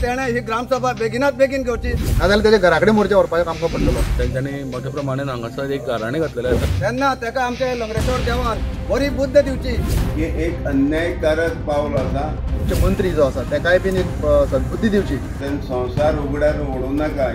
तेणें ही ग्रामसभा बेगिनात बेगीन घेवची. नाजाल्यार तेच्या घरा कडेन मोर्चा व्हरपाचें आमकां पडटलो. तेंच्यांनी मोठ्या प्रमाणान हांगासर एक गाराणें घातलेलें आसा. तेन्ना ताका आमच्या लंगडेश्वर देवान बरी बुद्द दिवची. हे एक अन्यायकारक पावल आसा. मंत्री जो आसा तेकाय बीन एक सद्बुद्धी दिवची. संवसार उगड्यार उडोवं नाका.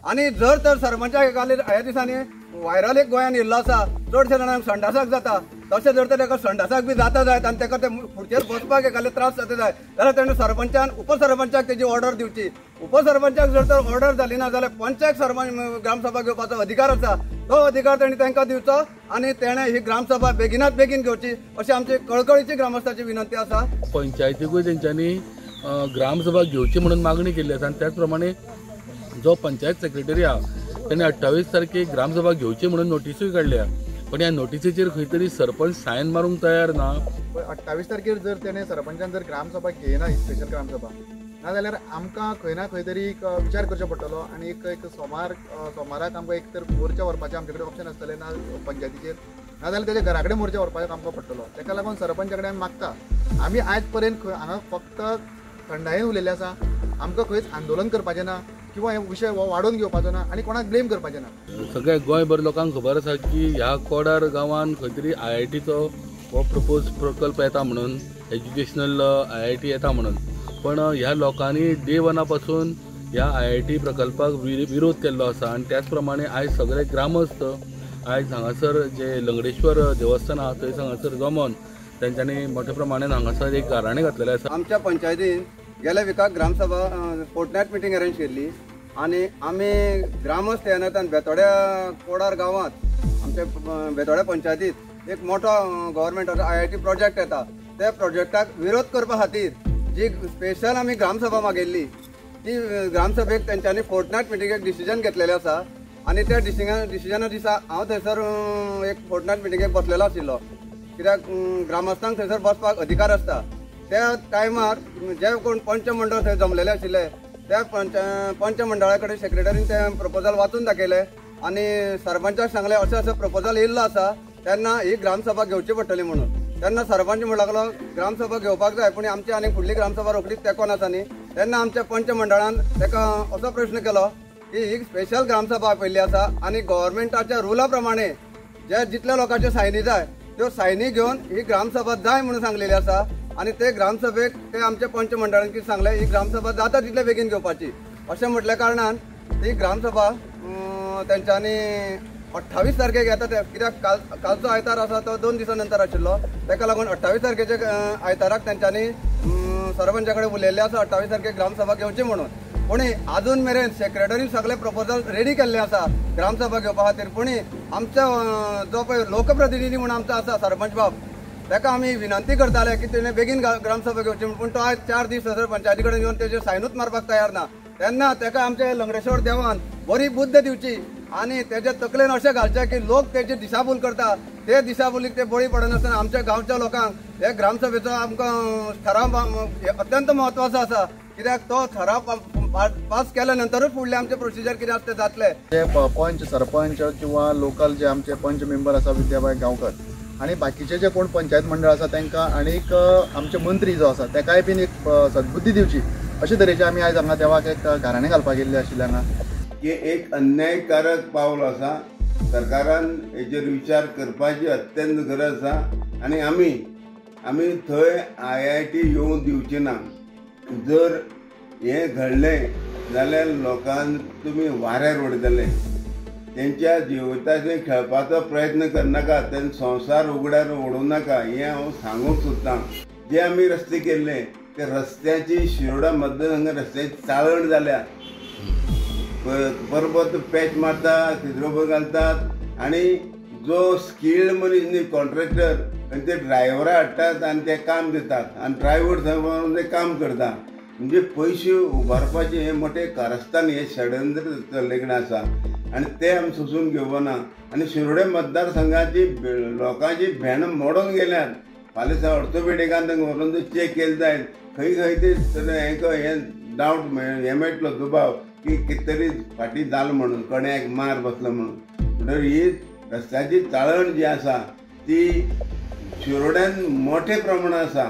आनी जर तर सरपंचाक ह्या दिसांनी व्हायरल एक गोंयान येयल्लो आसा, चडशे जाणांक संडासाक जाता, तशें जर तर ताका संडासाक बी जाता जायत आनी ताका ते खुर्चेर बसपाक एकाले त्रास जाता जायत जाल्यार तेणें सरपंचान उपसरपंचाक तेजी ऑर्डर दिवची. उपसरपंचाक जर तर ऑर्डर जाली ना जाल्यार पंचाक सरपंच ग्रामसभा घेवपाचो अधिकार आसा, तो अधिकार तेणें तांकां दिवचो आनी तेणें ही ग्रामसभा बेगिनात बेगीन घेवची अशी आमची कळकळीची ग्रामस्थाची विनंती आसा. पंचायतीकूय तेंच्यांनी ग्रामसभा घेवची म्हणून मागणी केल्ली आसा आनी त्याच प्रमाणे जो पंचायत सेक्रेटरी आहा तेणे 28 तारखेक ग्रामसभा घेवची म्हणून नोटिसूय काडल्या, पण ह्या नोटिसीचेर खंय तरी सरपंच सायन मारूंक तयार ना. 28 तारखेर जर तेणे सरपंचान जर ग्रामसभा घेयना, स्पेशल ग्रामसभा, ना जाल्यार आमकां खंय ना खंय तरी एक विचार करचो पडटलो आनी एक एक सोमाराक आमकां एक तर मोर्चा व्हरपाचें आमचे कडेन ऑप्शन आसतलें ना पंचायतीचेर, ना जाल्यार तेच्या घरा कडेन मोर्चा व्हरपाचें आमकां पडटलो. तेका लागून सरपंचा कडेन आमी मागता, आमी आयज पर्यंत खंय हांगा फक्त थंडायेन उलयल्ले आसा, आमकां खंयच आंदोलन करपाचें ना किंवा हे विशय वाडोवन घेवपाचो ना आनी कोणाक ब्लेम करपाचें ना. सगळ्या गोंयभर लोकांक खबर आसा की ह्या कोडार गांवान खंय तरी IITचो हो प्रपोज प्रकल्प येता म्हणून, एज्युकेशनल IIT येता म्हणून, पण ह्या लोकांनी डे वना पासून ह्या IIT प्रकल्पाक विरोध केल्लो आसा आनी त्याच प्रमाणे आयज सगळे ग्रामस्थ आयज हांगासर जे लंगडेश्वर देवस्थान आहा थंय हांगासर जमोन तेंच्यांनी मोठ्या प्रमाणान हांगासर एक गाराणें घातलेलें आसा. आमच्या पंचायतीन गेल्या विकाक ग्रामसभा फोर्टनायट मिटींग अरेंज केल्ली आनी आमी ग्रामस्थ ह्या नात्यान बेतोड्या कोडार गांवांत आमच्या बेतोड्या पंचायतीत एक मोठो गव्हर्मेंटाचो IIT project येता, त्या प्रोजेक्टाक विरोध करपा खातीर जी स्पेशल आमी ग्रामसभा मागयल्ली ती ग्रामसभेक तेंच्यांनी फोर्टनायट मिटिंगेक डिसिजन घेतलेलें आसा आनी त्या डिसिजना दिसा हांव थंयसर एक फोर्टनायट मिटिंगेक बसलेलो आशिल्लो, कित्याक ग्रामस्थांक थंयसर बसपाक अधिकार आसता. त्या टायमार जे कोण पंचमंडळ थंय जमलेले आशिल्ले त्या पंचमंडळा कडेन सेक्रेटरीन तें प्रपोजल वाचून दाखयलें आनी सरपंचाक सांगलें अशें अशें प्रपोजल येयल्लो आसा, तेन्ना ही ग्रामसभा घेवची पडटली म्हणून. तेन्ना सरपंच म्हणूंक लागलो ग्रामसभा घेवपाक जाय, पूण आमची आनी फुडली ग्रामसभा रोखडीच तेंकोन आसा न्ही. तेन्ना आमच्या पंचमंडळान ताका असो प्रश्न केलो की ही स्पेशल ग्रामसभा आपयल्ली आसा आनी गव्हर्मेंटाच्या रुला प्रमाणे जे जितल्या लोकांच्यो सायनी जाय त्यो सायनी घेवन ही ग्रामसभा जाय म्हणून सांगलेली आसा आनी ते ग्रामसभेक ते आमच्या पंचमंडळान कितें सांगलें ही ग्रामसभा जाता तितले बेगीन घेवपाची अशें म्हटल्या कारणान ती ग्रामसभा तेंच्यांनी 28 तारखेक येता ते, कित्याक कालचो आयतार आसा तो 2 दिसां नंतर आशिल्लो, ताका लागून 28 तारखेचे आयताराक तेंच्यांनी सरपंचा कडेन उलयल्लें आसा 28 तारखेक ग्रामसभा घेवची म्हणून. पूण आजून मेरेन सेक्रेटरीन सगळे प्रपोजल रेडी केल्ले आसा ग्रामसभा घेवपा खातीर, पूण आमचो जो पळय लोकप्रतिनिधी म्हणून आमचो आसा सरपंच बाब, ताका आमी विनंती करताले की तेणें बेगीन ग्रामसभा घेवची, पूण तो आयज 4 दीस थंयसर पंचायती कडेन येवन तेजेर सायनूच मारपाक तयार ना. तेन्ना ताका आमच्या लंगडेश्वर देवान बरी बुद्द दिवची आनी तेजे तकलेन अशें घालचें की लोक तेजी दिशाभूल करता, ते दिशाभुलीक ते बळी पडनासतना आमच्या गांवच्या लोकांक हे ग्रामसभेचो आमकां ठराव अत्यंत म्हत्वाचो आसा, कित्याक तो ठराव पास केल्या नंतरूच फुडले आमचे प्रोसिजर कितें आसा ते जातले. जे पंच सरपंच किंवा लोकल जे आमचे पंच मेंबर आसा विद्याबाई गांवकर आनी बाकीचे जे कोण पंचायत मंडळ आसा तांकां आनीक आमचे मंत्री जो आसा तेकाय बीन एक सद्बुद्धी दिवची अशे तरेचे आमी आयज हांगा देवाक एक गाराणें घालपाक गेल्ले आशिल्ले हांगा. हे एक अन्यायकारक पावल आसा, सरकारान हेजेर विचार करपाची अत्यंत गरज आसा आनी आमी थंय IIT येवंक दिवची ना. जर हें घडलें जाल्यार लोकांक तुमी वाऱ्यार उडयतले, तेंच्या जिविताचेर खेळपाचो प्रयत्न करनाका, तेंचो संवसार उगड्यार उडोवं नाका हें हांव सांगूंक सोदतां. जे आमी रस्ते केल्ले ते रस्त्याची शिरोडा मतदारसंघ रस्त्याची चाळण जाल्या, परत पॅच मारता, थिद्रोबर घालतात आनी जो स्किल्ड मनीस न्ही कॉन्ट्रॅक्टर आनी ते ड्रायव्हरा हाडटात आनी ते काम दितात आनी ड्रायव्हर थंय वचून ते काम करता. म्हणजे पयशे उबारपाचें हें मोठें कारस्थान हें षडयंत्र चल्ले कडेन आसा आनी तें आमी सोंसून घेवना. आनी शिरोडे मतदारसंघाची लोकांची भेणां मोडून गेल्यात. फाल्यां ऑर्थोपेडिकान तांकां व्हरून चॅक केलें जायत, खंय खंय ते हें डावट हें मेळटलो दुबाव की की कितें तरी फाटीं जालें म्हणून, कण्याक मार बसलो म्हणून. म्हणटकीर ही रस्त्याची चाळण जी आसा ती शिरोड्यान मोठे प्रमाणात आसा.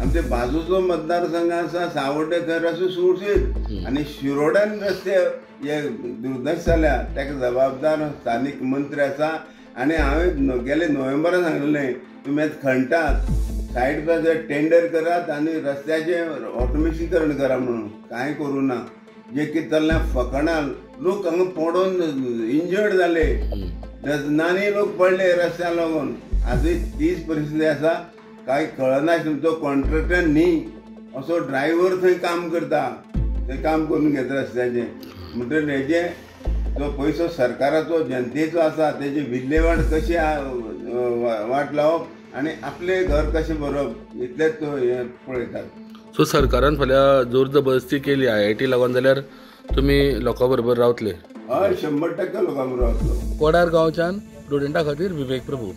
आमचे बाजूचो मतदारसंघ आसा सावड्डे, थंय रस्ते सुळसुळीत आनी शिरोड्यान रस्ते हे दुर्दश जाल्या. ताका जबाबदार स्थानीक मंत्री आसा. आनी हांवें गेले नोव्हेंबरान सांगलें, तुमी आतां खणटात सायड पास टेंडर करात आनी रस्त्याचें ऑटोमेटीकरण करा म्हणून. कांय करूं ना. जे कितें चल्लां फकाणां, लोक हांगा पडोन इंजर्ड जाले, डजनांनी लोक पडले रस्त्या लागून. आजूय तीच परिस्थिती आसा. कांय कळना, तुमचो कॉन्ट्रॅक्टर न्ही असो ड्रायव्हर थंय काम करता, थंय काम करून घेता रस्त्याचें. म्हणटकीर हेजें जो पयसो सरकाराचो जनतेचो आसा तेजी विल्हेवाट कशी वाट लावप आनी आपलें घर कशें भरप इतलेंच हें पळयतात. सो सरकारान फाल्यां जोर जबरदस्ती केली आयआयटी लागून जाल्यार तुमी लोकां बरोबर रावतले? हय, 100% लोकां बरोबर रावतलो. कोडार गांवच्यान प्रुडंटा खातीर विवेक प्रभू.